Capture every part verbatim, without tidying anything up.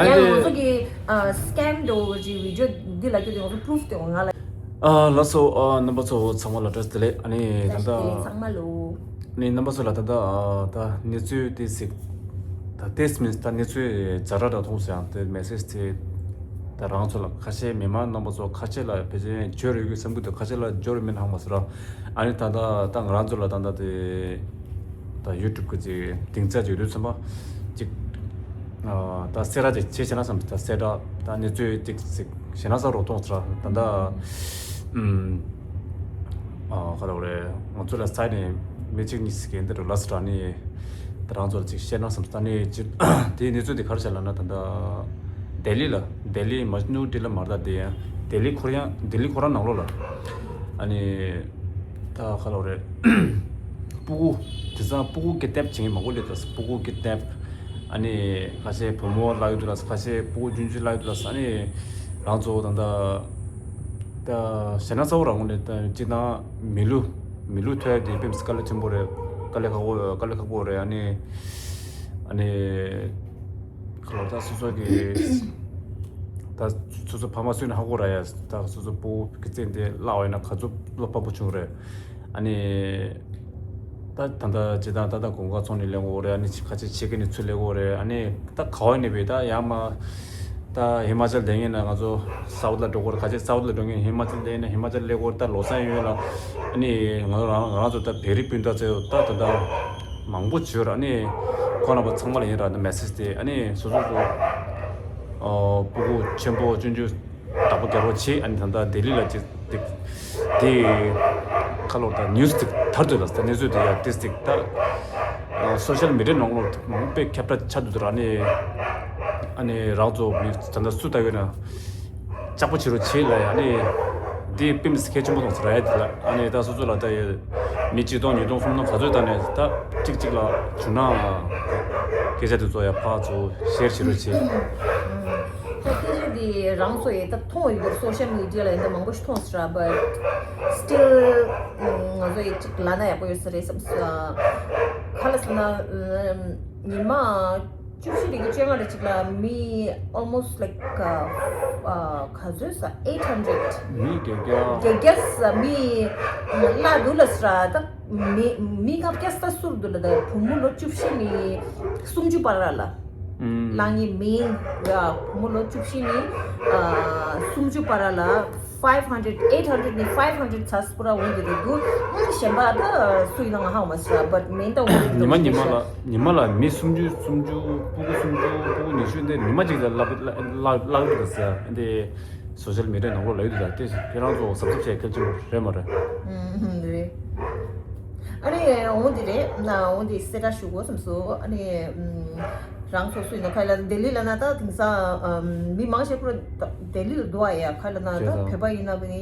ཨ་ཡང་ང་ཚོ་གི་ཨ་སི་ཀེམ་འགྲོ་བའི་བི་ཌི་ཡོ་འདི་ལ་སྐྱོད་དེ་ང་ཚོ་པུ་རུཕ་དེ་ང་ལ། ཨ་ལགས་སོ། ཨ་རྣམ་པ་ཚོ་ཚང་མ་ལ་བཀྲ་ཤིས་བདེ་ལེགས། ཨ་ནི་ད་ལྟ་བཀྲ་ཤིས་བདེ་ལེགས་ཚང་མ་ལོ། ཨ་ནི་རྣམ་པ་ཚོ་ལ་ད་ལྟ་ཨ་ད་གནས་ཚུལ་དེ་ཞིག་ད་ཏེས་མིན་ད་གནས་ཚུལ་ཛ་དྲག་འདྲ་མཐོང་སོང་། ཡང་དེ་མེ་སེ་ཇི་དེ་ད་རང་ཚོ་ལ་ཁ་ཤས་མི་མང་རྣམ་པ་ཚོ་ཁ་ཤས་ལ་ཕལ་ཆེར་འབྱོར་ཡོད་ཀྱི་བསམ་གྱི་འདུག་ཁ་ཤས་ལ་འབྱོར་མིན་ཧ་མ་ཟེར་ར། ཨ་ནི་ད་ལྟ་ད་ང་རང་ཚོ་ལ་ད་ལྟ་དེ་ད་ཡུ་ཊུབ་གི་ཅིག་སྡིངས་ཆ་ཅིག་ཡོད་དུས་ཙམ་པ་ཅིག་ཨ་ད་གསལ་བསྒྲགས་ཅིག་བྱེད་བྱེད་ན་བསམ། ད་གསལ་བསྒྲགས་ད་གནས་ཚུལ་ཅིག་ཅིག་བྱེད་ན་བསམ་འདྲ་མཐོང་སོང་ར། ད་ལྟ་ཨུམ་ཨ་ག་རེ་རེད། ང་ཚོ་ལ་ས་ནས་མི་གཅིག་གཉིས་ཤིག་གིས་འདི་རུ་ལབ་སོང་ར། ཨ་ནི་ད་རང་ཚོ་ལ་ཅིག་བཤད་ན་བསམ། ད་ནི་ཅིག་དེའི་གནས་ཚུལ་དེ་ག་རེ་བྱས་ལབ་ན། ད་ལྟ་ལྡི་ལི་ལ་ལྡི་ལི་མཇ་ནུ་ཊི་ལ་མར་ད་དེ་ཡང་ལྡི་ལི་ཁོ་རང་ལྡི་ལི་ཁོ་རང་ནང་ལོགས་ལ་ཨ་ནི་ད་ག་རེ་རེད། སྤུ་གུ་དེང་སང་སྤུ་གུ་ཀིཌ་ནེབ་བྱེད་མཁན་མང་པོ་སླེབས་ད། སྤུ་གུ་ཀིཌ་ནེབ། ཨ་ནི་ཁ་ཤས་བུ་མོ་བརླག་ཡོད་འདུག་ལ། ཁ་ཤས་སྤུ་གུ་ཆུང་ཆུང་བརླག་ཡོད་འདུག་ལ། ཨ་ནི་རང་ཚོ་ད་ལྟ་ད་ཞེད་སྣང་ཚ་པོ་རང་ངོས་ནས་ད་སྤྱིར་བཏང་མི་ལུས་མི་ལུས་ཐོབ་ཡ་དེ་དཔེ་མི་སྲིད་དཀའ་ལས་ཆེན་པོ་རེད། དཀའ་ལས་ཁག་པོ་དཀའ་ལས་ཁག་པོ་རེད། ཨ་ནི་ཨ་ནི་ཁ་ལོ་ད་སོ་སོ་གི་ད་སོ་སོ་ཕ་མ་སུ་ཡིན་ན་ཧ་གོ་ར་ཡ། ད་སོ་སོ་སྤུ་གུ་ཀི་ཙེན་དེ་བརླག་པ་ཡིན་ན་ག་ཚོད་བློ་ཕམ་པོ་བྱུང་རེད། ཨ་ནི་ད་ད་ལྟ་ཇི་ལྟར་ད་ལྟ་གོང་ཁ་ཚོང་ནས་ལེན་དགོས་རེད། ཨ་ནི་ཁ་ཆེ་ཆེ་གི་ནས་ཚུར་ལེན་དགོས་རེད། ཨ་ནི་ད་ག་བ་ནས་བས་ད་ཡར་མར་ད་ཧི་མ་ཅལ་བསྡད་མཁན་ན་ང་ཚོ་སའུཐ་ལ་འགྲོ་དགོས་རེད། ཁ་ཆེ་སའུཐ་ལ་འགྲོ་མཁན་ཧི་མ་ཅལ་བསྡད་ན་ཧི་མ་ཅལ་སླེབས་དགོས་རེད། ད་ལོ་གསར་ཡོང་ཡོད་ལ། ཨ་ནི་ང་རང་ང་རང་ཚོ་ད་བེ་རི་སྤུན་ཟླ་ཚོ་ད་ད་ལྟ་མང་པོ་བྱོས་ར། ཨ་ནི་ཁོང་རྣམ་པ་ཚང་མ་ལ་ཡིན་ར་ད་མེ་སེ་ཇི་དེ། ཨ་ནི་སོ་སོ་སོ་ཨོ་སྤུ་གུ་ཆེན་པོ་ཆུང་ཆུང་བདག་པོ་རྒྱག་རོགས་བྱེད། ཨ་ནི་ད་ལྟ་ལྡི་ལི་ལ་ཅིག་ཅིག་དེ་ཁ་ལོ་ད་ནིའུ་སི་ཅིག་དར་འདུག་ལ། ད་གནས་ཚུལ་དེ་ཡ་ཏིས་ཅིག་ད་སོ་ཤལ་མི་ཌི་ཡ་ནང་ལོགས་མང་པོས་ཁྱབ་བསྒྲགས་ཆགས་འདུག་ད་ར། ཨ་ནི་ཨ་ནི་རང་ཚོ་མི་ད་ལྟ་སུ་ལྟ་ཡོད་ན་ལྕགས་པོ་བྱེད་རོགས་བྱེད་ལ་ཡ། ཨ་ནི་དེ་དཔེ་མི་སྲིད་གལ་ཆེན་པོ་མཐོང་སོང་ར་ཡ་དེ་ལ། ཨ་ནི་ད་སོ་སོ་ལ་ད་ཡ་མི་གཅིག་སྟོང་ཉིས་སྟོང་སུམ་སྟོང་ག་ཚོད་ད་ནས་ད་གཅིག་གཅིག་ལ་བྱུང་ན་སྐད་ཆ་དེ་ཚོ་ཡ་ཕར་ཚུར་ཤེར་བྱེད་རོགས་བྱེད། ད་སྐད་ཆ་འདི་རང་ཚོ་ཡི་ད་མཐོང་ཡོད་པར་སོ་ཤལ་མི་ཌི་ཡ་ལ་ཡིན་ད་མང་པོ་ཞིག་མཐོང་སྲིད་ར། But still ང་ཚོ་ཡི་གཅིག་ལབ་ན་ཡག་པོ་ཡོད་ས་རེད་བསམ་སོང་། ག་ལ་ཟེར་ན་ཉི་མ་བཅུ་བཞི་རེ་གི་བཅོ་ལྔ་རེ་གཅིག་ལ་མི་almost like ག་ཚོད་ས་eight hundred མི་བརྒྱད་བརྒྱ་བརྒྱད་བརྒྱ་ས་མི་བརླག་འདུག་ལ་ཟེར་ར། ད་མི་མི་ལྔ་བརྒྱ་ས་ཟུར་འདུག་ལ། ད་བུ་མོ་ལོ་བཅུ་བཞི་ནས་སུམ་ཅུ་བར་ལ། ལང་ཡི་མིང་ཡ་བུ་མོ་ལོ་བཅུ་བཞི་ནས་ཨ་སུམ་ཅུ་བར་ལ་five hundred eight hundred ནས་five hundred ཚ་སྤུ་ར་འོང་གི་རེད་འདུག་ཨ་གཞན་པ་ད་སུ་ཡིན་ན་ང་ཧ་མ་སི་ར། But མིན་ད་འོང་གི་འདུག་ཉི་མ་ཉི་མ་ལ་ཉི་མ་ལ་མི་སུམ་ཅུ་སུམ་ཅུ་སྤུ་གུ་སུམ་ཅུ་སྤུ་གུ་ཉི་ཤུ་འདི་ཉི་མ་གཅིག་ལ་བརླག་བརླག་བརླག་འདུག་ཟེར་འདི། སོ་ཤལ་མི་ཌི་ཡ་ནང་ལོགས་ལ་ཡོད་དུས་ད་ལྟའི་ཁྱེད་རང་ཚོ་གཟབ་གཟབ་བྱེད་གལ་ཆེན་པོ་རེད་མ་རེད། ཨུམ་རེད། ཨ་ནི་འོ་འདི་རེད། ན་འོ་འདི་གསལ་བསྒྲགས་ཞུ་དགོས་བསམ་སོང་། ཨ་ནི་ཨུམ་རང་ཚོ་སུ་ཡིན་ན་ཁ་ལ་ལྡི་ལི་ལ་ན་ད་དེང་སང་ཨུམ་མི་མང་ཆེ་ཁོ་རང་ལྡི་ལི་ལ་འདུག་ཨ་ཡ། ཁ་ལ་ན་ད་བྱས་ཙང་བོད་པ་ཡིན་ན་བ་ནི་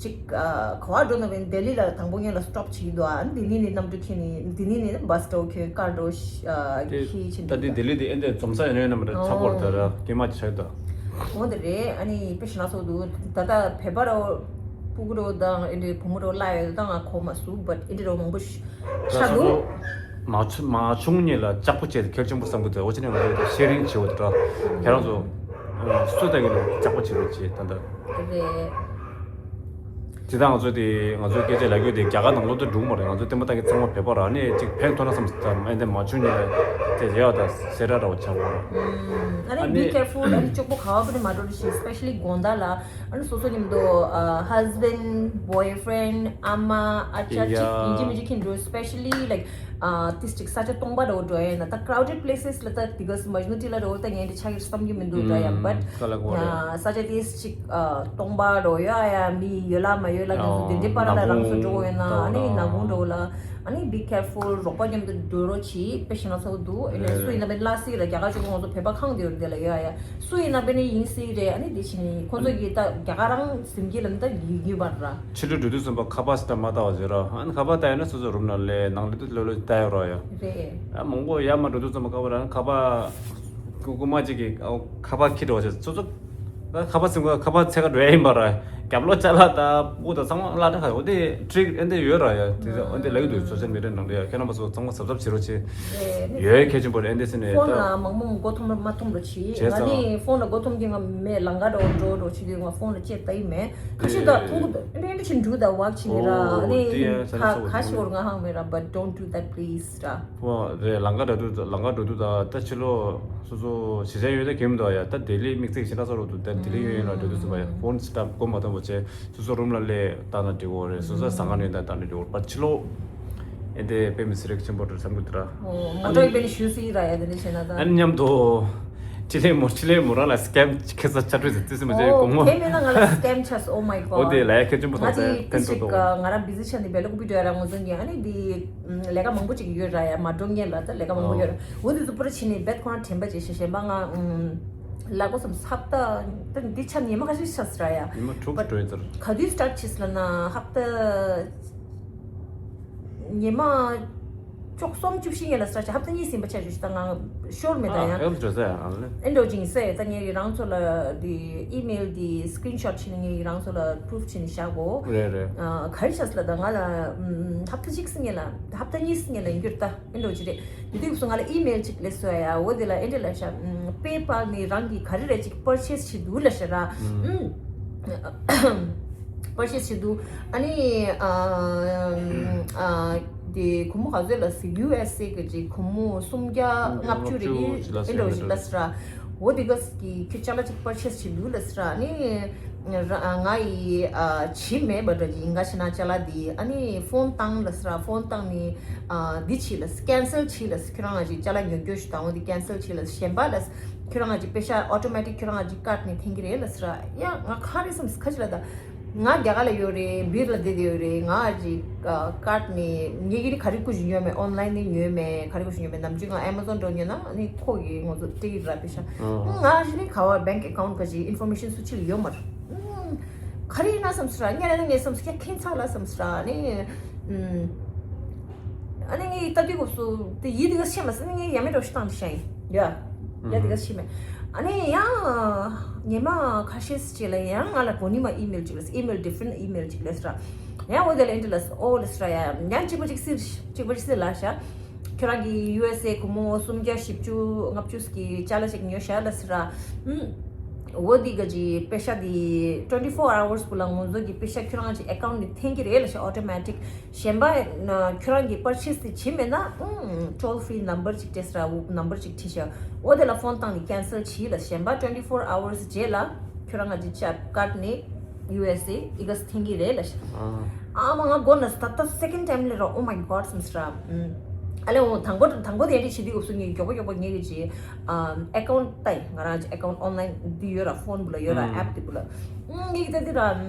ཅིག་ཨ་ག་བ་འགྲོ་ན་བ་ནི་ལྡི་ལི་ལ་དང་པོ་ཉིད་ལ་སི་ཊོབ་བྱེད་ཀྱི་འདུག་ཨ། ལྡི་ལི་ནས་གནམ་གྲུ་ཁྱེར་ནས་ལྡི་ལི་ནས་བྷ་སི་འགྲོ་ཁྱེར་ཀར་འགྲོ་ཨ་དེ་ཁྱེར་ཕྱིན་ད་འདུག་ལྡི་ལི་དེ་ཨེ་འདྲ་འཛོམས་ས་ཡོད་ན་ཡོད་ན་མ་རེད། ཚ་པོ་རེད། ད་ར་སྐྱེས་མ་ཆགས་ད། འོ་དེ་རེད། ཨ་ནི་དཔེ་ཞེ་ན་སོགས་འདུག་ད་ལྟ་བོད་པ་རོ་སྤུ་གུ་རོ་དང་ཨེ་འདྲའི་བུ་མོ་རོ་བརླག་ཡོད་ད་ང་གོ་མ་སོང་། But ཨེ་འདྲའི་རོ་མང་པོ་ཆགས་འདུག་མ་ཆུ་མ་ཆུང་ཉིད་ལ་ལྕགས་པོ་བྱས་ཏེ་གལ་ཆེན་པོ་བསམ་གི་འདུག་འོ་ཅི་ནས་ང་ཚོ་ཤེར་རིང་བྱེད་འོ་དེ་འདྲ་ཁྱེད་རང་ཚོ་སུ་ད་གི་ལ་ལྕགས་པོ་བྱེད་རོགས་བྱེད་ད་ལྟ། རེད། དེ་དང་ང་ཚོ་དེ་ང་ཚོའི་སྐད་ཆ་ལབ་རྒྱུ་དེ་རྒྱ་གར་ནང་ལོགས་དུ་འགྲོ་གི་མ་རེད། ང་ཚོ་བསྟན་པ་བཏང་གི་ཚང་མ་བོད་པ་རེད། ཨ་ནི་ཅིག་ཕན་ཐོགས་ན་བསམ་ད་ཨེ་འདྲ་མ་བྱུང་ཉིད་ལ་དེ་རེ་བ་ད་ཟེར་ར་འདྲ་བ་ཆགས་པ་རེད། ཨ་ནི་be careful. ཨ་ནི་ཅོག་པོ་ག་བ་ཀུན་ནས་མ་འགྲོ་རེ་ཞིག especially དགོང་དག་ལ། ཨ་ནི་སོ་སོ་མཉམ་དུ་husband boyfriend ཨ་མ་ཨ་ཅག་ཅིག་ཡིན་གཅིག་མིན་གཅིག་ཁྱེར་འགྲོ། Especially like ཨ་ཏིས་ཅིག་ས་ཆ་སྟོང་པ་འདྲ་བོ་འགྲོ་ཡ་ཡིན་ན། ད་crowded places ལ་ད་དེ་ག་སི་མཇ་ནུ་ཊི་ལ་འདྲ་བོ་ད་ངས་འདི་ཆགས་ཀྱི་བསམ་གྱི་མི་འདུག་འདྲ་ཡ། But ཨ་ས་ཆ་ཏིས་ཅིག་ཨ་སྟོང་པ་འདྲ་བོ་ཡོད་ཡ། མི་ཡོད་ལ་མ་ཡོད་ལ་ང་ཚོ་དེ་འདྲའི་པར་ལ་རང་སོ་འགྲོ་ཡོད་ན། ཨ་ནི་ནག་ཁུང་འདྲ་བོ་ལ་ཨ་ནི་be careful. རོགས་པ་མཉམ་དུ་སྡོད་རོགས་གྱིས། དཔེ་ཞེ་ན་ཚ་བོ་འདུག་ཨ་ནི་སུ་ཡིན་ན་མེད་ལ་སི་ར་རྒྱ་གར་ཆོས་གོང་ཚོ་བོད་པ་ཁང་དེ་ཡོད་དེ་ལ་ཡོད་ཡ། སུ་ཡིན་ན་བས་ནི་ཡིན་སྲིད་རེད། ཨ་ནི་དེ་བཞིན་ཁོང་ཚོ་གིས་ད་རྒྱ་གར་རང་ཟིན་གྱི་ལ་ནི་ད་ཡིད་ཡིད་པར་ར། ཕྱི་དྲོ་འགྲོ་དུས་ཙམ་པ་ཁ་པར་སི་ད་མ་ལྟ་བ་བྱེད་ར། ཨ་ནི་ཁ་པར་ལྟ་ཡོད་ན་སོ་སོ་རུམ་ནང་ལས་ནང་ལས་དུ་ལོ་ལོ་ལྟ་ཡོད་ར་ཡ། རེད། ཨ་མང་པོ་ཡར་མར་འགྲོ་དུས་ཙམ་པ་ཁ་པར་ར་ཁ་པར་རྐུ་རྐུན་མ་གཅིག་གིས་ཨ་ཁ་པར་ཁྱེར་འགྲོ་བ་བྱེད་སོ་སོ། ད་ཁ་པར་སིམ་ཁ་ཁ་པར་ཚད་ཀ་འགྲོ་ཡ་ཡིན་པ་ར། རྒྱབ་ལོགས་ཅ་ལག་དང་སྤུ་གུ་དང་ཚང་མ་བརླག་ན་ཁ་འོ་དེ་ཊིག་ཨེ་འདི་ཡོད་ར་ཡ། དེ་ཚོ་ཨེ་འདི་ལབ་ཀྱི་འདུག་སོ་ཤལ་མི་ཌི་ཡ་ནང་དུ་ཡ། ཁྱེད་རྣམ་པ་ཚོ་ཚང་མ་གཟབ་གཟབ་བྱེད་རོགས་བྱེད། ཡོད་གལ་ཆེན་པོ་རེད། ཨེ་འདི་ཟེར་ནས་ཕོན་ད་ལ་མང་མང་མགོ་འཐོམ་མ་འཐོམ་རོགས་བྱེད། བྱས་ང་ཙང་ནི་ཕོན་ལ་མགོ་འཐོམ་གྱི་ང་མེད། ལམ་ཁ་འགྲོ་འགྲོ་འགྲོ་བྱེད་དུས་ང་ཕོན་ལ་ཅེར་ལྟ་ཡི་མེད། ཁ་ཤས་ད་ཐུང་གུ་ཨེ་འདི་ཅིག་འགྲུལ་ད་ཝག་བྱེད་ནི་ར། ཨོ་ཨ་ནི་དེ་ཡ་ས་ན་ཁ་ས་བ་ཁ་ཤས་འོར་ང་ཧང་མེད་ར། But don't do that please ར། ཨོ་རེད། ལམ་ཁ་འགྲོ་དུས་ལམ་ཁ་འགྲོ་དུས་ད་ད་ཕྱི་ལོགས་ཞེ་ཆ་ཡོད་ད་གེམ་འདུག་ཡ། ད་ལྡི་ལི་དམིགས་བསལ་ཞེ་དྲག་ཚོ་རོགས་འདུག་ད་ལྡི་ལི་ཡོད་ཡིན་ལ་འགྲོ་དུས་ཚོ་བ་ཡ། ཕོན་སི་ཊབ་མགོ་མ་འཐོམ་པོ་བྱས། སོ་སོ་རུམ་ལ་སླེབས་བཏང་ན་འགྲིག་གོ་རེད། སོ་སོ་ཟ་ཁང་ནས་ད་བཏང་ན་འགྲིག་གོ་རེད། པ་ཕྱི་ལོགས་ཨེ་འདི་དཔེ་མི་སྲིད་རེག་ཆེན་པོ་རེད་བསམ་གི་འདུག་ར། ཨོ་མོ་ཊོ་ཡི་དཔེ་ནི་ཞུ་སྲིད་ར་ཡ། དེ་འདྲ་བྱས་ན་ད། ཨ་ནི་མཉམ་དུ་ཅི་ལེ་མོ་ཅི་ལེ་མོ་རང་ལ་སི་ཀེམ་ཁེ་ས་ཆ་འཕྲུལ་ཟེར་ཙི་སི་མ་བྱས་ཨོ་གོ་མོ། དེ་མིན་ན་ང་ལ་སི་ཀེམ་ཆགས་སོང་། Oh my god ཨོ་དེ་ལ་ཡ་གལ་ཆེན་པོ་ང་དང་ཚེ་ཚེ་ཕན་ཐོགས་ཅིག་འདུག་ང་རང་བི་ཟི་ཆགས་ནས་བེ་ལ་ཀུ་པི་འགྲོ་ཡ་ར། ངོ་ཚོ་ཉེ་ཨ་ནི་འདི་ལས་ཀ་མང་པོ་ཅིག་ཡོད་ར་ཡ། མ་འགྲོ་ངེས་ལ་ད་ལས་ཀ་མང་པོ་ཡོད་ར། འོ་འདི་ཚོ་པུ་ར་ཕྱིན་ནས་བེད་ཁོ་རང་དྲན་པ་བརྗེད་ཤེས་ཤེས་པ་ང་ལ་གོ་སམ་ཧབ་ཏ་ད་འདི་ཆ་ཉི་མ་ཁ་ཤས་ཆགས་སི་ར་ཡ། ཉི་མ་དྲུག་འགྲོ་ཡི་ཚར། ག་དུས་སི་ཊར་ཊི་བྱས་ལ་ན་ཧབ་ཏ་ཉི་མ་བཅུ་གསུམ་བཅུ་བཞི་ངེས་ལ་སི་ཊར་ཊི་ཆགས། ཧབ་ཏ་གཉིས་ཟིན་པ་ཆ་ཞུ་ད་ང་ཤོར་མེད་ད་ཡ། ཨ་ཨེ་འགྲོ་ས་ཡ་ཨ་ལེ། ཨེ་འགྲོ་ཅིང་སེ་ད་ངས་རང་ཚོ་ལ་འདི་ཨི་མེལ་འདི་སི་ཀི་རིན་ཤོཊ་བྱས་ནས་ངས་རང་ཚོ་ལ་པུ་རུཕ་བྱས་ནས་བཞག་གོ། རེད་རེད། ཨ་ག་རེ་ཆགས་ལ་ད་ང་ལ་ཧབ་ཏ་གཅིག་སི་ངེས་ལ་ཧབ་ཏ་གཉིས་སི་ངེས་ལ་ཡིན་རྒྱུར་ད། ཨེ་འགྲོ་ཅི་རེད། དེ་དུས་སུ་ང་ལ་ཨི་མེལ་ཅིག་སླེབས་སོང་ཡ། འོ་དེ་ལ་ཨེ་འདྲ་ལབ་ཤག་པེ་པཱལ་ནས་རང་གིས་ག་རེ་རེ་ཅིག་པར་ཆེས་བྱེད་འདུག་ལབ་ཤག་ར། པར་ཆེས་བྱེད་འདུག་ཨ་ནི་ཨ་ཨ་དེ་སྒོར་མོ་ག་ཚོད་ལ་ཟེར། ཡུ་ཨེས་ཨེ་གི་ཅིག་སྒོར་མོ་སུམ་བརྒྱ་ལྔ་བཅུ་རེ་ཨེ་འདྲ་ཅིག་ལབ་ཤག་ར། འོ་དེ་ག་གི་ཁྱོད་ཅ་ལག་ཅིག་པར་ཆེས་བྱེད་འདུག་ལབ་ཤག་ར། ཨ་ནི། ང་ཡི་བྱེད་མེད་པ་འདྲ་ཅིག་ཡིན་ག་ཤི་ན་ཅ་ལག་འདི་ཨ་ནི་ཕོན་བཏང་ལ་སི་ར། ཕོན་བཏང་ནི་འདི་བྱེད་ལ་སི་ཀེན་སལ་བྱེད་ལ་སི། ཁྱོད་རང་ང་ཅིག་ཅ་ལག་ཉོ་རྒྱུ་ཞིག་དང་འོ་འདི་ཀེན་སལ་བྱེད་ལ་སི། གཞན་པ་ལ་སི་ཁྱོད་རང་ང་ཅིག་པེ་ཤ་ཨོ་ཊོ་མེ་ཊིག་ཁྱོད་རང་ང་ཅིག་ཀར་ནས་འཐེན་གི་རེད་ལ་སི་ར། ཡ་ང་ག་རེ་བསམ་སི་ཁ་ཅིག་ལ་ད། ང་རྒྱ་གར་ལ་ཡོད་རེད། སྦིར་ལ་བསྡད་དེ་ཡོད་རེད། ང་ཅིག་ཀར་ནས་ངས་ཀྱི་ནི་ག་རེ་ཀུ་ཞིག་ཉོས་མེད། ཨོན་ལའིན་ནས་ཉོས་མེད། ག་རེ་ཀུ་ཞིག་ཉོས་མེད། ནམ་རྒྱུན་ང་ཨེ་མ་ཛོན་འགྲོ་ཉོས་ན་ཨ་ནི་ཁོ་གིས་ང་ཚོ་སྤྲད་ཀྱི་ར་པེ་ཤ། ང་ཅིག་ནི་ག་བ་བེང་ཨེ་ཁའུན་ཊི་ག་ཅིག་ཨིན་ཕོར་མེ་ཤན་སུ་ཅིག་ཡོད་མ་རེད། ག་རེ་ཡིན་ན་བསམ་སི་ར། ངས་ལ་ན་ངས་བསམ་སི་ཁྱད་ཁྱད་མཚར་ལ་བསམ་སི་ར། ཨ་ནི་ཨ་ནི་ངས་ལྟ་དུས་སྐབས་སུ་དེ་ཡིད་དེ་ག་ཤེས་མ་སི། ངས་ཡ་མེད་འགྲོ་ཤི་བཏང་ཤ་ཡིན་ཡ། ཡ་དེ་ག་ཤེས་མེད། ཨ་ནི་ཡང་ཉི་མ་ཁ་ཤས་སི་རྗེས་ལ་ཡང་ང་ལ་གོ་ནི་མ་ཨི་མེལ་ཅིག་ལ་སི། ཨི་མེལ་ཌི་ཕ་རེན་ཊི་ཨི་མེལ་ཅིག་ལ་སི་ར། ཡང་འོ་དེ་ལ་ཨེ་འདྲ་ལ་སི་ཨོ་ལ་སི་ར། ཡ་ཡང་གཅིག་པ་གཅིག་སི་གཅིག་པ་གཅིག་སི་ལ་ཤ། ཁྱོད་རང་གི་ཡུ་ཨེས་ཨེ་སྒོར་མོ་སུམ་བརྒྱ་བཞི་བཅུ་ལྔ་བཅུ་གི་ཅ་ལག་ཅིག་ཉོས་ཤག་ལ་སི་ར། ཨུམ། འོ་འདི་ག་ཅིག་པེ་ཤ་འདི་ཊུ་ཝེན་ཊི་ཕོར་ཨ་ཝར་སི་བུ་ལ་ང་ཚོ་གི་པེ་ཤ་ཁྱོད་རང་ཅིག་ཨེ་ཁའུན་ཊི་ནས་འཐེན་གྱི་རེད་ལ་ཤ། ཨོ་ཊོ་མེ་ཊིག་གཞན་པ་ཁྱོད་རང་གི་པར་ཆེས་དེ་བྱེད་མེད་ན་ཨུམ་ཊོལ་ཕི་རི་ནམ་བར་ཅིག་སྤྲད་སི་ར། ནམ་བར་ཅིག་བྲིས་ཤག་འོ་དེ་ལ་ཕོན་བཏང་ནས་ཀེན་སལ་བྱེད་ལ། གཞན་པ་ཊུ་ཝེན་ཊི་ཕོར་ཨ་ཝར་སི་རྗེས་ལ་ཁྱོད་རང་ང་ཅིག་ཅ་ཀར་ནས་ཡུ་ཨེས་ཨེ་ཨི་ག་སི་འཐེན་གྱི་རེད་ལ་ཤ། ཨ་མ་ང་མགོ་ན་ད་ལྟ་སེ་ཀེན་ཌི་ཊའིམ་ལས་ར། Oh my god བསམ་སི་ར། ཨ་ལེ་འོ་དང་པོ་དང་པོ་དེ་འདྲ་བྱེད་དུས་སྐབས་སུ་ངས་མགྱོགས་པོ་མགྱོགས་པོ་ངས་ཀྱི་ཅིག་ཨ་ཨེ་ཁའུན་ཊི་ལྟ་ཡི། ང་རང་ཅིག་ཨེ་ཁའུན་ཊི་ཨོན་ལའིན་འདི་ཡོད་ར། ཕོན་བུ་ལ་ཡོད་ར། ཨེབ་དེ་བུ་ལ། ངས་ཀྱི་ད་འདི་ར་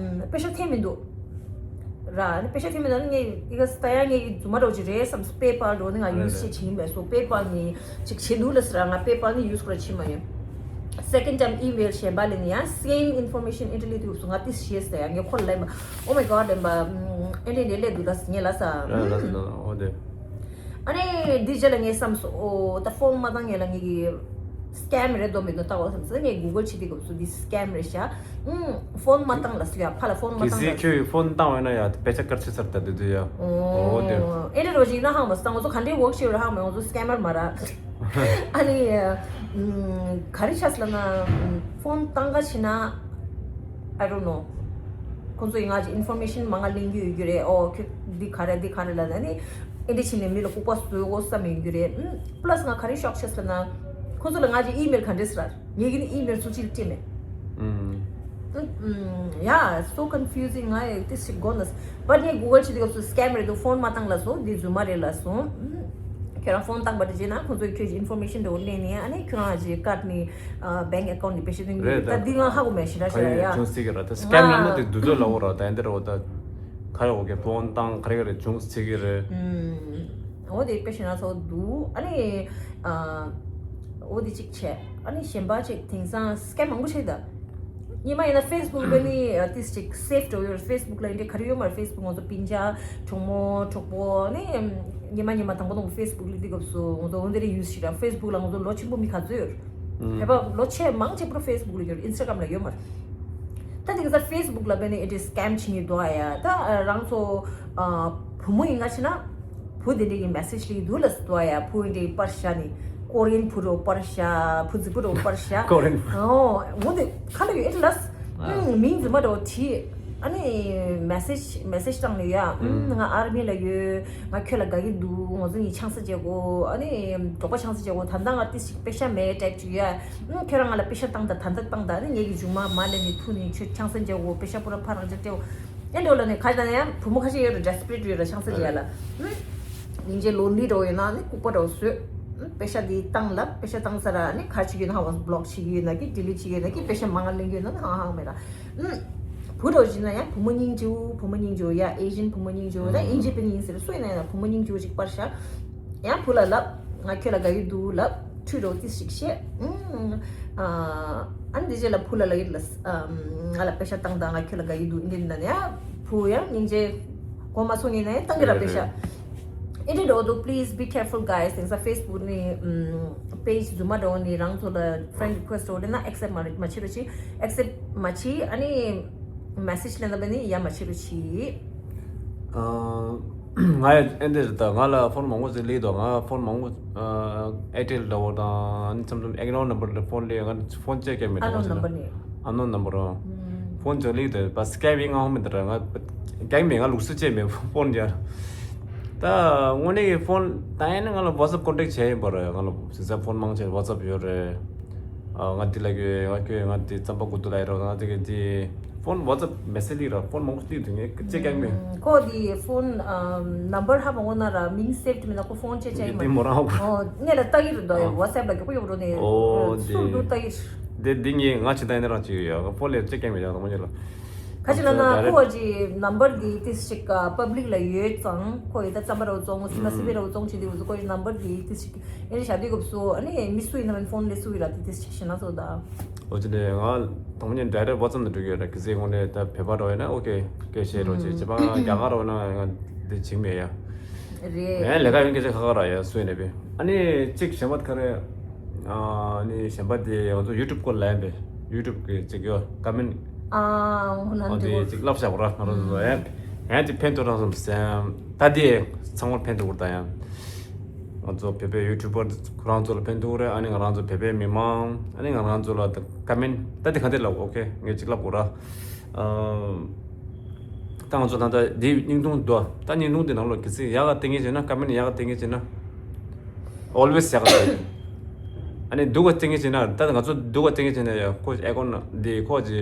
པེ་ཤ་འཐེན་མི་འདུག་ར། ཨ་ནི་པེ་ཤ་འཐེན་མི་འདུག་ཨ་ནི་ངས་ཨི་ག་སི་ད་ཡ་ངས་ཀྱི་རྫུན་མ་འདྲ་བོ་ཅིག་རེད་བསམ་སི། པེ་པཱལ་འགྲོ་ནི་ང་ཡུ་སི་བྱེད་ཀྱི་ཡིན་པས་སོ། པེ་པཱལ་ནས་ཅིག་བྱེད་འདུག་ལ་སི་ར། ང་པེ་པཱལ་ནས་ཡུ་སི་ཁོ་ར་བྱེད་མ་ཡོད། སེ་ཀེན་ཌི་ཊའིམ་ཨི་མེལ་གཞན་པ་ལས་ནི་ཡང་སེམ་ཨིན་ཕོར་མེ་ཤན་ཨེ་འདྲ་སླེབས་དུས་སུ་ང་ཏི་ཤེས་ཟེར་ཡ། ངས་ཁོ་ལ་ལབ་པ། Oh my god ལབ་པ། ཨེ་འདྲ་འདྲ་སླེབས་འདུག་ད་ངས་ལ་ས། ཨོ་དེ། ཨ་ནི་འདི་རྗེས་ལ་ངས་བསམ་སོང་། ཨོ་ད་ཕོན་མ་བཏང་ངས་ལ་ངས་ཀྱི་སི་ཀེམ་རེད་འདོད་མི་འདུག་ལྟ་བ་བསམ་སོང་། ངས་གུ་གལ་བྱེད་དུས་སྐབས་སུ་འདི་སི་ཀེམ་རེད་ཤག་ཨུམ། ཕོན་མ་བཏང་ལ་སི་ཡ། ཕ་ལ་ཕོན་མ་གལ་བཏང་སྲིད་ལ་ཁྱོད་ཕོན་བཏང་བས་ན་ཡ་དཔེ་ཆ་དཀར་ཆེ་ཚར་ད་དེ་དུས་ཡ། ཨོ་དེ། ཨེ་འདྲ་རོ་ཞིག་ན་ཧང་མ་སང་། ང་ཚོ་ག་འདྲའི་ཝོག་ཤེར་ཧང་མ། ང་ཚོ་སི་ཀེམ་མར་མ་ར། ཨ་ནི་ཨུམ། ག་རེ་ཆགས་ལ་ན་ཕོན་བཏང་ག་ཕྱིན་ན། I don't know. ཁོང་ཚོ་ཡིས་ང་ཅིག་ཨིན་ཕོར་མེ་ཤན་མང་ང་ལེན་རྒྱུ་ཡོད་རྒྱུ་རེད། ཨོ་ཁྱོད་འདི་ག་རེ་འདི་ག་རེ་ལབ་ན་ནི་ཨེ་འདྲ་བྱས་ནས་མི་ལ་ལྐུགས་པ་བཟོ་དགོས་བསམ་ཡོད་རྒྱུ་རེད། ཨུམ། པ་ལ་སི་ང་ག་རེ་ཤོག་ཆགས་ལ་ན། ཁོང་ཚོ་ལ་ང་ཅིག་ཨི་མེལ་ག་འདྲས་ཟེར་ར། ངས་ཀྱི་ནི་ཨི་མེལ་སུ་ཅིག་སྤྲད་མེད། ཨུམ། ཡ་so confusing ང་ཡི་ཏི་སི་གོ་ནས། བཊ་ངས་གུ་གལ་བྱེད་དུས་སྐབས་སུ་སི་ཀེམ་རེད་འདུག་ཕོན་མ་བཏང་ལ་སོང་། འདི་རྫུན་མ་རེད་ལ་སོང་། ཨུམ། ཁྱོད་རང་ཕོན་བཏང་པ་དེ་བྱས་ན་ཁོང་ཚོས་ཁྱོད་ཀྱི་ཨིན་ཕོར་མེ་ཤན་འདྲ་བོ་ལེན་ནས་ཨ་ནི་ཁྱོད་རང་ཅིག་ཀར་ནས་ཨ་བེང་ཨེ་ཁའུན་ཊི་ནས་པེ་ཤ་སྟོན་གྱི་རེད། ད་འདི་ང་ཧ་གོ་མེད་ཤི་ར་ཤི་ར་ཡ། བྱུང་སྲིད་ཀྱི་ར། ད་སི་ཀེམ་ལབ་ན་དེ་འདུ་ཚོད་ལ་འོ་ར། ད་འདི་ར་འོ་ད་ག་རེ་འོ་གེ་ཕོན་བཏང་ག་རེ་ག་རེ་བྱུང་སྲིད་ཀྱི་རེད། ཨུམ། འོ་དེ་དཔེ་ཤེས་ན་ཚོ་འདུག་ཨ་ནི་ཨ་འོ་དེ་གཅིག་བྱས། ཨ་ནི་གཞན་པ་ཅིག་དེང་སང་སི་ཀེམ་མང་པོ་བྱས་ད། སྔོན་མ་ཡིན་ན་ཕེ་སི་བུག་ལ་ནི་ཏིས་ཅིག་སེབ་འགྲོ་ཡོད། ཕེ་སི་བུག་ལ་འདི་ག་རེ་ཡོད་མ་རེད། ཕེ་སི་བུག་ང་ཚོ་སྤུན་ཆ་གྲོགས་མོ་གྲོགས་པོ་ནི་ཉི་མ་ཉི་མ་དང་པོ་དང་པོ་ཕེ་སི་བུག་ལ་འདི་སྐབས་སུ་ང་ཚོ་འོ་འདི་རེ་ཡུས་ཤིག་ར། ཕེ་སི་བུག་ལ་ང་ཚོ་ལོ་ཆེན་པོ་མི་ག་ཚོད་ཡོད། ཨུམ། བོད་པ་ལོ་ཆེ་མང་ཆེ་པོ་ཕེ་སི་བུག་ལ་ཡོད་རེད། ཨིན་སི་ཊ་གྷ་རམ་ལ་ཡོད་མ་རེད། ད་དེ་ག་ས་ཕེ་སི་བུག་ལ་བས་ནས་ཨེ་ཏི་སི་ཀེམ་བྱེད་མཁན་འདུག་ཨ་ཡ། ད་རང་ཚོ་བུ་མོ་ཡིན་ང་ཕྱིན་ན་བུ་དེ་འདྲ་གི་མེ་སེ་ཇི་སླེབས་འདུག་ལབ་སོང་ཨ་ཡ། བུ་འདི་པར་བཞག་ནས་ཀོ་རི་ཡན་བུ་རོ་པར་བཞག་བུ་རྫིག་པོ་རོ་པར་བཞག་ཀོ་རི་ཡན་བུ། ཨོ་འོ་དེ་ཁ་ལ་ཡོད་ཨེ་ལབ། ཨ། མིང་རྫུན་མ་འདྲ་བོ་བྲིས། ཨ་ནི་མེ་སེ་ཇི་མེ་སེ་ཇི་བཏང་ནས་ཡ། ཨུམ། ང་ཨར་མི་ལ་ཡོད། ང་ཁྱོད་ལ་དགའ་གི་འདུག་ང་ཚོ་གཉིས་ཆང་ས་བྱེད་དགོས། ཨ་ནི་འབྲོག་པ་ཆང་ས་བྱེད་དགོས། ད་ལྟ་ང་ཏི་ཞིག་པེ་ཤ་མེད་ཊེབ་བྱེད་ཡ། ཨུམ། ཁྱོད་རང་ང་ལ་པེ་ཤ་བཏང་ད་ད་ལྟ་བཏང་ད། ཨ་ནི་ངེད་ཀྱི་མཇུག་མ་མ་ལེན་ནས་ཐུག་ནས་ཁྱོད་ཆང་ས་བྱེད་དགོས། པེ་ཤ་པུ་ར་ཕ་རང་ཅག་སྤྲད་དགོས། ཨེ་འགྲོ་ལ་ནས་ཁ་ད་ནས་ཡང་བུ་མོ་ཁ་ཤས་ཡོད་རེད། ཌེ་སི་པི་རེ་ཊི་ཡོད་རེད། ཆང་ས་བྱེད་ཡ་ལ། ཨུམ། སྙིང་རྗེ་ལོན་ལི་འདྲ་བོ་ཡོད་ན་ནི་ལྐུགས་པ་འདྲ་བོ་བཟོས། ཨུམ། པེ་ཤ་འདི་བཏང་ལབ། པེ་ཤ་བཏང་ས་ར་ནི་ག་བྱེད་ཀྱི་ཡོད་ན་ཧ་བ་བྷི་ལོག་བྱེད་ཀྱི་ཡོད་ན་གི་ཌི་ལིཊ་བྱེད་ཀྱི་ཡོད་ན་གི་པེ་ཤ་མང་ང་ལེན་གྱི་ཡོད་ན་ནི་ཧ་ཧ་མེད་ར། ཨུམ། བུ་འདྲ་བོ་བྱེད་ན་ཡང་བུ་མོ་སྙིང་རྗེ་བོ། བུ་མོ་སྙིང་རྗེ་བོ་ཡ། ཨེ་ཤི་ཡན་བུ་མོ་སྙིང་རྗེ་བོ། ད་ཨིན་ཇི་པའི་ཡིན་ཟེར་སུ་ཡིན་ན་ཡང་བུ་མོ་སྙིང་རྗེ་བོ་ཞིག་པར་བཞག་ཡང་བུ་ལ་ལབ། ང་ཁྱོད་ལ་དགའ་གི་འདུག་ལབ། ཁྲུས་རོགས་ཏི་ཞིག་བཤད། ཨུམ། ཨ་ནི་དེ་རྗེས་ལ་བུ་ལ་ལབ་ཡིན་ལ། ང་ལ་པེ་ཤ་བཏང་དང་། ང་ཁྱོད་ལ་དགའ་གི་འདུག་འདི་འདྲ་ཡ། བུ་ཡང་སྙིང་རྗེ་གོ་མ་སོང་ཡིན་ན་ཡང་བཏང་གི་ར་པེ་ཤ། རེད་རེད། ཨེ་འདྲ་འགྲོ་འདུག Please be careful, guys. དེང་སང་ཕེ་སི་བུག་ནི་པེ་ཇི་རྫུན་མ་འདྲ་བོ་ནི་རང་ཚོ་ལ་ཕེ་རེན་ཌི་རི་ཀུ་ཨེ་སི་ཊི་འོ་དེ་ན་ཨེག་སེབ་མ་མ་བྱེད་རོགས་བྱེད། ཨེག་སེབ་མ་བྱེད། ཨ་ནི་མེ་སེ་ཇི་ལེན་ན་བས་ནི་ཡ་མ་བྱེད་རོགས་བྱེད། ཨ། ང་ཡ་ཨེ་འདྲ་རེད། ད་ང་ལ་ཕོན་མང་པོ་ཞིག་སླེབས་འདུག་ང་ཕོན་མང་པོ་ཨ་ཨེར་ཊེལ་འདྲ་བོ་དང་ཨ་ནི་མཚམས་མཚམས་ཨན་ནོན་ནམ་བར་ལ་ཕོན་སླེབས། ང་ཕོན་ཅེག་བྱས་མེད། ཨན་ནོན་ནམ་བར་ནས། ཨན་ནོན་ནམ་བར། ཨུམ། ཕོན་ཅིག་སླེབས་འདུག་པ་སི་ཀེབ་ཡིན་ང་ཧོ་མེད་དེ་ར། ང་རྒྱག་མེད། ང་ལུགས་སྲོལ་བྱས་མེད་ཕོན་རྒྱག་ད་དངོས་གནས་ཀྱི་ཕོན་ད་ཡིན་ན་ང་ལ་ཝ་ཊི་སེབ་ཀོན་ཊེག་བྱས་ཡིན་པ་རེད། ང་ལ་སི་ས་ཕོན་མང་ཆེ་ཝ་ཊི་སེབ་ཡོད་རེད། ཨ། ང་འདི་ལ་ཡོད། ང་ཁྱོད་ང་འདི་རྩམ་པ་དགུ་ཐུག་ལ་ཡོད་རེད། ང་འདི་གི་འདི་ཕོན་ཝ་ཊི་སེབ་མེ་སེ་ཇི་སླེབས་ར། ཕོན་མང་པོ་སླེབས་འདུག་ངས་ཅེག་རྒྱག་མེད། ཁོ་འདི་ཕོན་ནམ་བར་ཧ་མ་གོ་ན་ར་མིང་སེབ་མེད་ན་ཁོ་ཕོན་ཅེག་བྱས་ཡིན་མ་འདི་མོ་རང་ཧ་གོ་ཨོ་ངས་ལ་ལྟ་གི་རེད་དོ། ཨ། ཝ་ཊི་སེབ་ལ་རྒྱག་གི་ཡོད་རོ་ནས། ཨོ་སུ་འདུག་ལྟ་གི་རེད། འདི་འདི་ངས་ང་ཅི་ད་ཡིན་ན་རང་ཅིག་ཡོད་ཡ། ཕོན་ལ་ཅེག་རྒྱག་མེད་ཡ། དང་པོ་ཉིད་ལ། ག་ཅི་ལབ་ན་ཁོ་བ་ཅི་ནམ་བར་འདི་ཏིས་ཞིག་པབ་ལིག་ལ་ཡོད་ཙང་། ཁོ་ཡི་ད་རྩམ་པ་རོ་བཙོང་སི་མ་སི་པི་རོ་བཙོང་བྱེད་དུས་ཁོ་ཡི་ནམ་བར་འདི་ཏིས་ཞིག་ཨེ་རེ་བཞག་དུས་སྐབས་སུ་ཨ་ནི་མི་སུ་ཡིན་ན་མིན་ཕོན་ལས་སུ་ཡིན་ར་དེ་ཏིས་ཞིག་ཤེས་ན་ཚོ་ད། འོ་ཅི་ནས་ང་དང་པོ་ཉིད་ཌའི་རེག་ཝ་ཊི་སེབ་ནང་འགྲོ་གི་ཡོད་ར། གི་ཟེ་དངོས་གནས་ད་བོད་པ་འགྲོ་ཡོད་ན་ཨོ་ཁེ་སྐད་བཤད་རོགས་བྱེད། ཅེས་པ་རྒྱ་གར་འགྲོ་ན་ང་འདི་བྱེད་མེད་ཡ། རེད། ངས་ལས་ཀ་ཡོང་སྐད་ཆ་ཁ་ཁ་ར་ཡ་སུ་ཡིན་ནས་པས། ཨ་ནི་གཅིག་གཞན་པ་ག་རེ། ཨ་ནི་གཞན་པ་དེ་ང་ཚོ་ཡུ་ཊུབ་སྐོར་ལ་ཡིན་པས། ཡུ་ཊུབ་གི་གཅིག་ཡོད་ཀ་མེན། ཨ་འོ་ན་ཨ་དེ་འདི་གཅིག་ལབ་བཞག་པ་ར། ང་རང་ཚོ་ཡང་ཡང་དེ་ཕན་ཐོགས་རང་སོང་སེམས་ད་དེ་ཚང་མར་ཕན་ཐོགས་ད་ཡང་། ང་ཚོ་བོད་པའི་ཡུ་ཊུབ་པར་ཁོ་རང་ཚོ་ལ་ཕན་ཐོགས་རེད། ཨ་ནི་ང་རང་ཚོ་བོད་པའི་མི་མང་། ཨ་ནི་ང་རང་ཚོ་ལ་ཀ་མེན་ད་དེ་ག་འདི་ལབ་ཨོ་ཁེ་ངས་གཅིག་ལབ་དགོས་ར། ཨ། ད་ང་ཚོ་ད་ལྟ་འདི་བརྙན་ཐུང་འདུག་ད་བརྙན་ཐུང་འདི་ནང་ལོགས་གི་ཚིག་ཡག་ག་བསྟན་གྱི་བྱས་ན་ཀ་མེན་ཡག་ག་བསྟན་གྱི་བྱས་ན་ཨོལ་ཝེས་ཡག་ག་བསྟན། ཨ་ནི་སྡུག་ག་བསྟན་གྱི་བྱས་ན་ད་ང་ཚོ་སྡུག་ག་བསྟན་གྱི་བྱས་ན་ཡ་ཁོ་ཨེ་ཀོན་འདི་ཁོ་ཅི་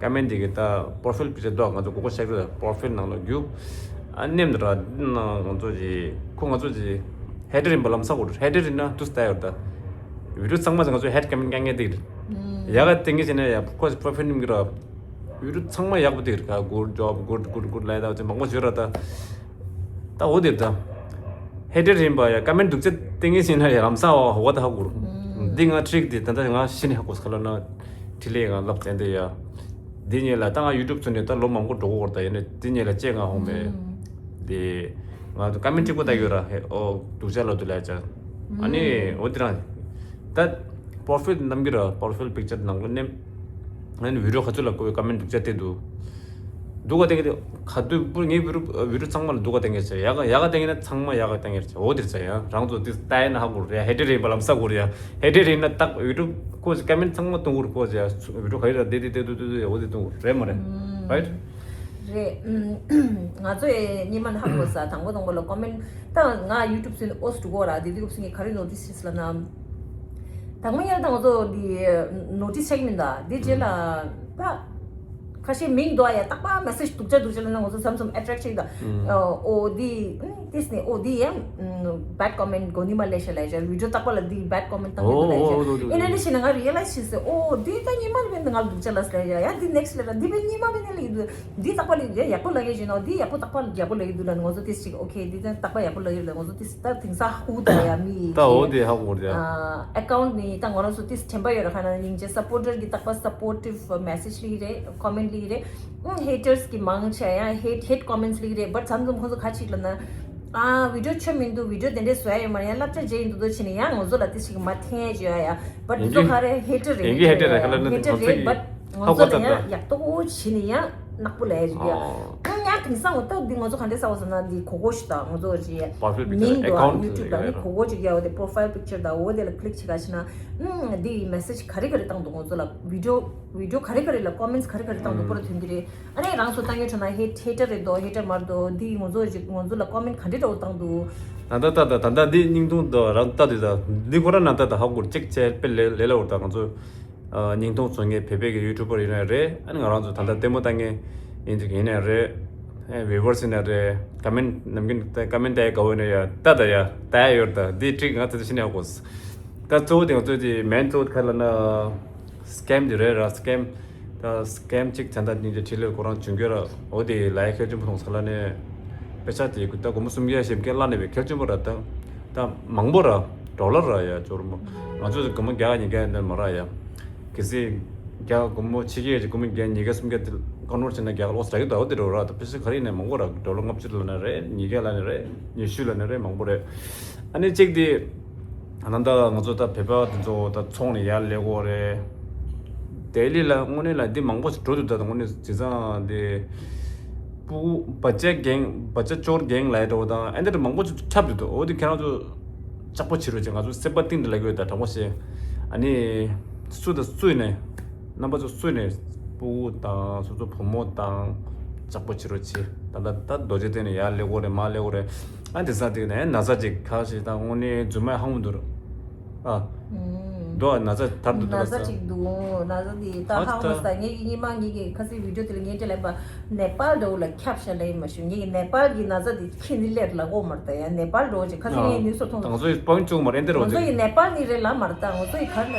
ཀ་མེན་འདི་གི་ད་པོར་ཕིལ་པི་ཅར་འདུག་ང་ཚོ་གོ་གོ་ཤག་གི་པོར་ཕིལ་ནང་ལ་རྒྱུག་ཨ་ནེམ་འདི་ར་འདི་ནང་ང་ཚོ་ཅི་ཁོ་ང་ཚོ་ཅི་ཧེ་ཊར་ཡིན་པ་ལམ་སང་གོ་ཧེ་ཊར་ཡིན་ན་དུ་སྟ་ཡོད་ད་བི་ཌིའོ་ཚང་མ་ང་ཚོ་ཧེ་ཊར་ཀ་མེན་ཀ་ངེ་འདི་ཡག་ག་བསྟན་གྱི་བྱས་ན་ཡ་ཁོ་པོར་ཕིལ་ནེམ་གི་ར། བི་ཌིའོ་ཚང་མ་ཡག་པོ་དེ་རེད། ཀ་good job, good, good, good ལབ་ཡ་ད་ཅི་མང་པོ་ཞིག་ཡོད་ར་ད། ད་འོ་དེ་རེད་ད། ཧེ་ཊར་ཡིན་པ་ཡ་ཀ་མེན་སྡུག་ཅག་བསྟན་གྱི་བྱས་ན་ཡ་ལམ་སང་འོ་འོ་ད་ཧ་གོ་ར། འདི་ང་ཊིག་དེ་ད་ལྟ་ང་ཤི་ནས་ཧ་གོ་ས་ག་ལ་ན་ཊི་ལེ་ང་ལབ་བསྟན་དེ་ཡ། འདི་ཉིད་ལ་ད་ང་ཡུ་ཊུབ་ཚུགས་ནས་ད་ལོ་མང་པོ་འགྲོ་གོ་ར་ད་ཡིན་ནས་འདི་ཉིད་ལ་ཅེ་ང་ཧོ་མེད། དེ་ང་ཀ་མེན་ཊིག་པོ་ད་ཡོད་ར་ཧེ་ཨོ་སྡུག་ཅག་ལ་དུ་ལ་ཡ་ཅག་ཨ་ནི་འོ་དེ་རང་ད་པོར་ཕིལ་རྣམ་འགྱུར་ར་པོར་ཕིལ་པིག་ཅར་ནང་ལོ་ནེམ། ཨ་ནི་བི་ཌིའོ་ག་ཚོད་ལ་ཀོ་བའི་ཀ་མེན་སྡུག་ཅག་དེ་འདུག་སྡུག་ག་བསྟན་གྱི་དེ་ག་དུས་པུར་ངའི་བི་ཌིའོ་བི་ཌིའོ་ཚང་མ་ལ་སྡུག་ག་བསྟན་གྱི་ཡ་ཡག་ག་ཡག་ག་བསྟན་གྱི་ན་ཚང་མ་ཡག་ག་བསྟན་གྱི་འོ་དེ་ཚ་ཡ་རང་ཚོ་དེ་ལྟ་ཡ་ན་ཧ་གོ་རེད། ཧེ་ཊར་ཡིན་པ་ལམ་སང་གོ་རེད་ཡ། ཧེ་ཊར་ཡིན་ན་ཏག་བི་ཌིའོ་ཀོ་ཀ་མེན་ཚང་མ་གཏོང་གོ་རེད། ཀོ་ཡ་བི་ཌིའོ་ག་ཡི་ར་དེ་དེ་དེ་དུ་དུ་དུ་འོ་དེ་གཏོང་གོ་རེད་མ་རེད། རའིཊ། རེད། ང་ཚོ་ཡི་སྙེ་མ་ནི་ཧ་གོ་ས་དང་པོ་དང་པོ་ལ་ཀོ་མེན་ད་ང་ཡུ་ཊུབ་སུ་ཨོ་སི་ཊུ་གོ་ར་དེ་དུས་སྐབས་སུ་ངས་ག་རེ་ནོ་ཊིས་ཤེས་ལ་ན། དང་པོ་ཡར་དང་ང་ཚོ་འདི་ནོ་ཊིས་ཆེག་མིན་ད་དེ་རྗེས་ལ་ད་ཁ་ཤས་མིང་འདུག་ཡ་རྟག་པ་མེ་སེ་ཇི་སྡུག་ཅག་སྡུག་ཅག་ལ་ན་ང་ཚོ་བསམ་བསམ་ཨེ་ཊེག་ཆེག་ད་ཨོ་དེ་ཏིས་ནི་ཨོ་དེ་ཡང་བེཌ་ཀོ་མེན་གོ་ནི་མ་ལས་ཤ་ལས་ཤ་བི་ཌིའོ་རྟག་པ་ལ་དེ་བེཌ་ཀོ་མེན་བཏང་གི་འདུག་ལས་ཤ་ཨེ་ན་ལས་ཤ་ན་ང་རི་ཡ་ལའིས་ཤེས་སེ་ཨོ་དེ་ད་སྙེ་མ་ལ་བས་ང་ལ་སྡུག་ཅག་ལ་ལས་ཤ་ཡ་དེ་ནེག་སི་ལ་ར་དེ་བས་སྙེ་མ་བས་ནི་ལ་ཡི་དུ། འདི་རྟག་པ་ལ་ཡག་པོ་ལབ་ཡོད་ཅེ་ན། འདི་ཡག་པོ་རྟག་པ་ཡག་པོ་ལབ་ཡོད་འདུག་ལ་ང་ཚོ་ཏིས་ཅིག་ཨོ་ཁེ་འདི་ཙང་རྟག་པ་ཡག་པོ་ལབ་ཡོད་ལ་ང་ཚོ་ཏིས་ད་དེང་སང་ཧུ་ད་ཡ་མི་ད་འོ་དེ་ཧ་གོ་རེད། ཨ་ཨེ་ཀའུན་ཊི་ནི་ད་ང་རང་ཚོ་ཏིས་དྲན་པ་ཡོད་ར་ཁ་ན་སྙིང་རྗེ་སབ་པོར་ཊར་གི་རྟག་པ་སབ་པོར་ཊིབ་མེ་སེ་ཇི་ལི་རེད། ཀོ་མེན་ཊི་ལི་རེད། ཧེ་ཊར་སི་གི་མང་ཆེ་ཡང་ཧེ་ཊི་ཧེ་ཊི་ཀོ་མེན་ཊི་ལི་རེད། བཊ་མཚམས་མཚམས་ཁོང་ཚོ་ཁ་ཅིག་ལ་ན། ཨ་བི་ཌིའོ་ཆོ་མི་འདུག་བི་ཌིའོ་དེ་འདྲས་བཟོ་ཡ་ཡོད་མ་རེད། ཡང་བསླབ་བྱ་བྱེད་ཡིན་འདུག་འདུག་བྱས་ནས་ཡང་ང་ཚོ་ལ་དེ་ཞིག་མ་འཐེན་ཡ་བྱོས་ཡ་ཡ། བཊ་ཡིན་འདི་ཚོ་གི་ག་རེ་ཧེ་ཊར་རེད། ཡིན་གི་ཧེ་ཊར་རེད། ཁ་ལ་ན་ཧེ་ཊར་རེད། བཊ་ཧ་གོ་ཡང་ད་ཡག་ཏོག་བྱས་ནས་ཡང་ནག་པོ་ལ་ཡ་བྱོས་ཡ། ཨོ། ཡང་ཡང་དེང་སང་འོ་ད་འདི་ང་ཚོ་ག་འདྲས་ཟ་བ་ཟེར་ན་འདི་གོ་གོ་ཞིག་དང་ང་ཚོ་ཅི་པོ་རོ་ཕའིལ་པིག་ཅར་མིང་ཨེ་དུ་ཁའུན་ཊི་ཡུ་ཊུབ་ལ་ནི་གོ་གོ་ཅིག་ཡ། འོ་དེ་པོ་རོ་ཕའིལ་པིག་ཅར་དང་འོ་དེ་ལ་ཀི་ལིག་བྱེད་ག་ཕྱིན་ན་ཨུམ་འདི་མེ་སེ་ཇི་ག་རེ་ག་རེ་བཏང་འདུག་ང་ཚོ་ལ་བི་ཌིའོ་བི་ཌིའོ་ག་རེ་ག་རེ་ལ་ཀོ་མེན་ཊི་ག་རེ་ག་རེ་བཏང་འདུག་པོ་ར་ཐོན་གི་རེད། ཨ་ནི་རང་ཚོ་ལྟ་མཁན་ཁྲོད་ན་ཧེ་ཧེ་ཊར་རེད་དོ་ཧེ་ཊར་མ་རེད་དོ་འདི་ང་ཚོ་ཅིག་ང་ཚོ་ལ་ཀོ་མེན་ཊི་ག་འདྲས་འདྲ་བོ་བཏང་འདུག་ད་ལྟ་ད་ལྟ་ད་ལྟ་འདི་སྙིང་ཐུང་དུ་རང་ལྟ་དུས་ད་འདི་ཁོ་རང་ན་ད་ད་ཧ་གོ་གཅིག་བྱས་དཔེ་ལས་ལས་སླ་བོར་ད་ང་ཚོ་ཨ་སྙིང་ཐུང་བཟོ་མཁན་བོད་པའི་གི་ཡུ་ཊུབ་པར་ཡིན་ན་རེད། ཨ་ནི་ང་རང་ཚོ་ད་ལྟ་ལྟད་མོ་ལྟ་མཁན་ཡིན་ཅིག་ཡིན་ན་རེད། ཨ་བི་ཡུ་ཝར་སི་ཡིན་ན་རེད། ཀོ་མེན་ཊི་ནམ་རྒྱུན་ཀོ་མེན་ཊི་ལྟ་ཡ་དགའ་བོ་ཡིན་ན་ཡ་ལྟ་ད་ཡ་ལྟ་ཡ་ཡོད་ད་འདི་ཊིག་ང་ཚོ་ཤི་ནས་ཧ་གོ་ད་གཙོ་བོ་དེ་ང་ཚོ་དེ་མེན་གཙོ་བོ་ག་ལ་ན་སི་ཀེམ་དེ་རེད་ར། སི་ཀེམ་ད་སི་ཀེམ་གཅིག་ད་ལྟ་སྙིང་རྗེ་ཁྲི་ལོས་ཁོ་རང་བྱུང་རྒྱུ་ར། འོ་དེ་ལ་ཡ་ཁྱད་ཆེན་པོ་མཐོང་ས་ལ་ནས་དཔེ་ཆ་དེ་ད་སྒོར་མོ་སུམ་བརྒྱ་ཞེ་བརྒྱད་བརླག་ནས་པའི་ཁྱད་ཆེན་པོ་ར། ད་ད་མང་པོ་ར་ཌོ་ལར་ར་ཡ་ཅོར་མོ་ང་ཚོ་སྒོར་མོ་བརྒྱ་ཉིས་བརྒྱ་ཡན་དེ་མ་ར་ཡ། གལ་སྲིད་རྒྱ་སྒོར་མོ་ཕྱི་རྒྱལ་གྱི་སྒོར་མོ་བརྒྱ་ཉིས་བརྒྱ་སུམ་བརྒྱ་དེ་ཀོན་ཝར་ཊི་བྱས་ན་རྒྱ་གར་ལོག་ས་རྒྱུ་ད་འོ་དེ་འགྲོ་ར། ད་ཕལ་ཆེར་ག་རེ་ཡིན་ནའི་མང་པོ་ར། ཌོ་ལར་ལྔ་བཅུ་ལབ་ན་རེད། ཉིས་བརྒྱ་ལབ་ན་རེད། ཉི་ཤུ་ལབ་ན་རེད། མང་པོ་རེད། ཨ་ནི་གཅིག་དེ་ད་ལྟ་ང་ཚོ་ད་བོད་པ་དེ་ཚོ་ད་ཚོང་ནས་ཡར་སླེབས་ཀྱི་ཡོད་རེད། ལྡི་ལི་ལ་དངོས་གནས་ལ་འདི་མང་པོ་ཞིག་འགྲོ་འདུག་ད་དངོས་གནས་བྱས་ཙང་དེ་སྤུ་གུ་བ་ཅ་རྒན་བ་ཅ་ཅོར་རྒན་ལབ་ཡ་འདྲ་བོ་དང་ཨ་འདྲ་མང་པོ་ཞིག་འཁྲབ་འདུག་འོ་དེ་ཁྱེད་རང་ཚོ་ལྕགས་པོ་བྱེད་རོགས་བྱེད། ང་ཚོ་སེམས་པ་གཏིང་དུ་ལབ་ཀྱི་ཡོད་ད་དྲང་པོ་བཤད། ཨ་ནི་སུ་དང་སུ་ཡིན་ནའི་རྣམ་པ་ཚོ་སུ་ཡིན་ནའི་སྤུ་གུ་དང་སོ་སོ་བུ་མོ་དང་ལྕགས་པོ་བྱེད་རོགས་བྱེད། ད་ལྟ་ད་རྡོ་རྗེ་གདན་ནས་ཡར་སླེབས་ཀྱི་ཡོད་རེད་མར་སླེབས་ཀྱི་ཡོད་རེད། ཨ་དེང་སང་དེ་ནས་ན་ཚ་ཅིག་ཁ་ཤས་དང་དངོས་གནས་རྫུན་མ་ཧང་མོ་འདུག་ཨ། འདུག་ན་ཚ་དར་འདུག་ན་ཚ་ཅིག་འདུག་ན་ཚ་དེ་ད་ཧང་མོ་ས་ངེད་ཀྱི་ཉི་མ་ངེད་ཀྱི་ཁ་སང་བི་ཌིའོ་དེ་ལ་ངས་དྲིས་ལན་པ་ནེ་པཱལ་འདྲ་བོ་ལ་ཁྱབ་ཤག་ལབ་ཡིན་མ་ཤུ་ངེད་ཀྱི་ནེ་པཱལ་གྱི་ན་ཚ་དེ་ཁྱེད་ནི་ལེར་ལ་གོ་མར་ད་ཡ་ནེ་པཱལ་འདྲ་བོ་ཅིག་ཁ་སང་ངས་ནི་སོ་མཐོང་ང་ཚོ་ཡི་སྤང་བཅུག་མར་ཨེ་འདི་རོ་ང་ཚོ་ཡི་ནེ་པཱལ་ནི་རེད་ལ་མར་ད་ང་ཚོ་ཡི་གར་ལ་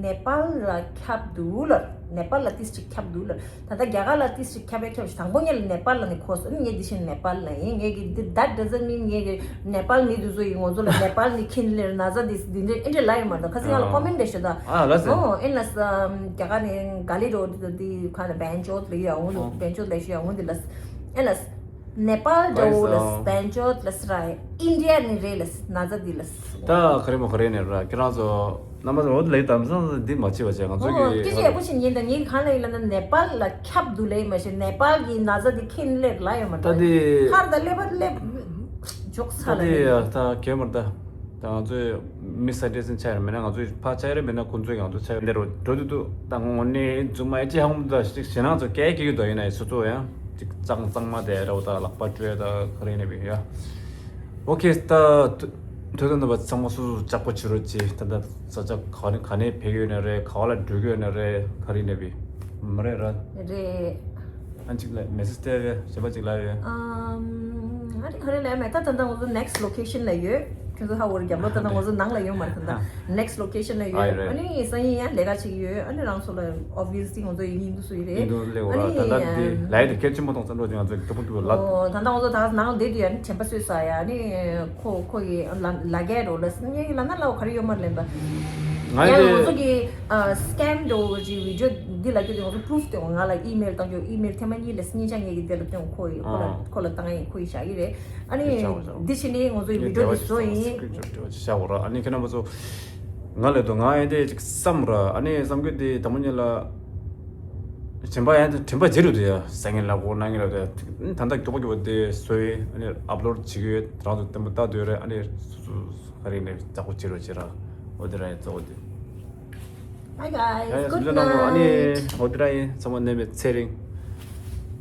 ནེ་པཱལ་ལ་ཁྱབ་འདུག་ལ་ནེ་པཱལ་ལ་ཏིས་ཅིག་ཁྱབ་འདུག་ལ། ད་ལྟ་རྒྱ་གར་ལ་ཏིས་ཅིག་ཁྱབ་ཡ་ཁྱབ་ཞིག་དང་པོ་ངས་ལ་ནེ་པཱལ་ལ་ནི་གོ་སོང་ངས་འདི་བཞིན་ནེ་པཱལ་ལ་ཡིན་ངས་ཀྱི་འདི་that doesn't mean ངས་ཀྱི་ནེ་པཱལ་མི་དེ་ཚོ་ཡིན་ང་ཚོ་ལ་ནེ་པཱལ་ནི་ཁྱིན་ལེར་ན་ཚ་འདི་འདི་འདྲ་ཨེ་འདྲ་ལ་ཡོད་མ་རེད། ཁ་སང་ང་ལ་ཨ། ཀོ་མེན་ཊི་ཞུ་ད་ཨ་ལ་སེ། ཨོ་ཨེ་ལ་ས་རྒྱ་གར་ནི་ག་ལི་རོ་འདི་འདི་ཁ་ལ་བན་ཅོད་ལ་ཡོད་ཨོ་འདི་བན་ཅོད་ལ་ཞུ་ཡ་ཨོ་འདི་ལ་ཨེ་ལ་ས་ནེ་པཱལ་འདྲ་བོ་ལ་བན་ཅོད་ལ་ས་ར་ཨིན་ཌི་ཡ་ནི་རེད་ལ་ས་ན་ཚ་འདི་ལ་ས། ད་ག་རེ་མོ་ག་རེ་ནས་ར་ཁྱེད་རང་ཚོ་རྣམ་པ་ཚོ་འོ་ལེགས་དམ་སང་འདི་མ་བྱེད་པ་བྱས་ང་ཚོ་ཨོ་གི་སྐད་ཆ་ཡག་པོ་ཞིག་ཉན་དང་ངས་གང་ལ་ཡིན་ལ་ན་ནེ་པཱལ་ལ་ཁྱབ་འདུག་ལེ་མ་ཤེས་ནེ་པཱལ་གྱི་ན་ཚ་འདི་ཁྱེད་ལེར་ལ་ཡོད་མ་ད་རེད། འདི་ཁར་ད་ལེ་བ་ལེ་འཇོག་ས་ད་ལ་འདི་ཡིན་ད་གས་མར་ད་ད་ང་ཚོས་མི་ས་ཏེ་སིན་ཆ་ཡར་མེད་ན་ང་ཚོས་ཕ་ཆ་ཡར་མེད་ན་ཁོ་ཚོས་ང་ཚོ་ཆ་ཡར་འདི་རུ་འགྲོ་དུས་འདུག་ད་ངོ་ནས་རྫུན་མ་ཡ་ཅི་ཧང་མོ་ད་ཞིག་ཞེ་ནང་ཚོ་སྐད་སྐྱེ་གི་འདུག་ཡིན་ན་ཡ་སོ་སོ་ཡང་ཅིག་གཙང་གཙང་མ་དེ་ར་བ་ད་ལག་པ་བཀྲུས་ད་ག་རེ་ནས་བི་ཡ། ཨོ་ཁེ། ད་ཐོས་དོན་རྣམ་པ་ཚང་མ་སོ་སོ་ལྕགས་པོ་བྱེད་རོགས་གྱིས། ད་ལྟ་ས་ཆ་ག་ནས་ག་ནས་ཕེབས་ཡོད་ན་རེད། ག་བ་ལ་འགྲོ་གི་ཡོད་ན་རེད། ག་རེ་ནས་བི་མ་རེད་ར། རེད། ཨ་གཅིག་ལ་མེ་སེ་ཇི་སྟེར་རེད། གཞན་པ་གཅིག་ལ་ཡོད། ཨམ། ཨ་རེ་ག་རེ་ལ་མེད། ད་ད་ད་ང་ཚོ་next location ལ་ཡོད། ཁྱོད་ཚོ་ཧ་འོར་རྒྱབ་ལོ་ད་ད་ང་ཚོ་ནང་ལ་ཡོད་མ་རེད་ད་ད། next location ལ་ཡོད། ཨ་ཡོད་རེད། ཨ་ནི་སང་ཉིན་ཡང་ལས་ཀ་བྱེད་ཀྱི་ཡོད། ཨ་ནི་རང་ཚོ་ལ་obviously ང་ཚོ་ཡིན་ཡིན་དུ་སུ་ཡིན་རེད། ཡིན་དུ་ལེ་འོ་ར། ད་ལྟ་འདི་ལས་དེ་གལ་ཆེན་པོ་མཐོང་ཙམ་འགྲོ་དེ་ང་ཚོ་གི་ཐུག་པོ་ཐུག་པོ་ལབ། ཨོ་ད་ལྟ་ང་ཚོ་ད་ནང་བསྡད་དུས་ཡང་ནི་དྲན་པ་གསོས་ས་ཡ་ནི་ཁོ་ཁོ་ཡི་ལ་ལ་རྒྱལ་རོ་ལ་སི་ངའི་ལ་ན་ལ་བ་ག་རེ་ཡོད་མ་རེད་ལེན་པ། ང་ཡང་ང་ཚོ་གི་scam འགྲོ་གི་video འདི་ལ་རྒྱུ་དེ་ང་ཚོ་proof དེ་ང་ལ་email བཏང་རྒྱུ་email ཐེངས་མ་གཉིས་ལ་སི་སྙིང་ཆ་ངེད་ཀྱི་དེ་ལ་སྟོན་ཁོ་ཡི་ཁོ་ལ་ཁོ་ལ་བཏང་ཡི་ཁོ་ཡི་བཞག་གི་རེད། ཨ་ནི་འདི་ཕྱི་ནི་ང་ཚོ་ཡི་video འདི་བཟོ་ཡིན། བྱ་བ་ར། ཨ་ནི་ཁྱེད་རྣམ་པ་ཚོ་ང་ལས་དོ་ང་ཡང་དེ་ཅིག་བསམ་ར། ཨ་ནི་བསམ་གི་དེ་དང་པོ་ཉིད་ལ་དྲན་པ་ཡང་དྲན་པ་བརྗེད་འགྲོ་དེ་ཡ་ཟ་ངེ་ལ་གོ་ན་ངེ་ལ་དེ་ད་ལྟ་མགྱོགས་པ་མགྱོགས་པ་དེ་བཟོ་ཡི། ཨ་ནི་upload བྱེད་གི་ཡོད། རང་ཚོ་བསྟན་པ་ལྟ་དུས་རེད། ཨ་ནི་སུ་སུ་ག་རེ་ནས་ལྕགས་པོ་བྱེད་རོགས་བྱེད་ར། འོ་དེ་ར་ཡང་གཙོ་བོ་དེ། Hi guys, good night. ཨ་ནི་འོ་དེ་ར་ཡིན། ཚང་མ་ནད་མེད་ཚེ་རིང་།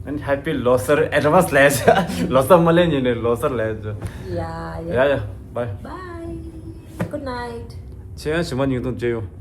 ཨ་ནི་happy ལོ་གསར་advance ལས། ལོ་གསར་མ་ལས་ཉིན་ནས་ལོ་གསར་ལས། Yeah, yeah. Yeah, yeah. Bye. Bye. Good night. ཆེ་ཡང་ཞི་མ་ཉིན་ཐུང་བྱེད་ཡོང་།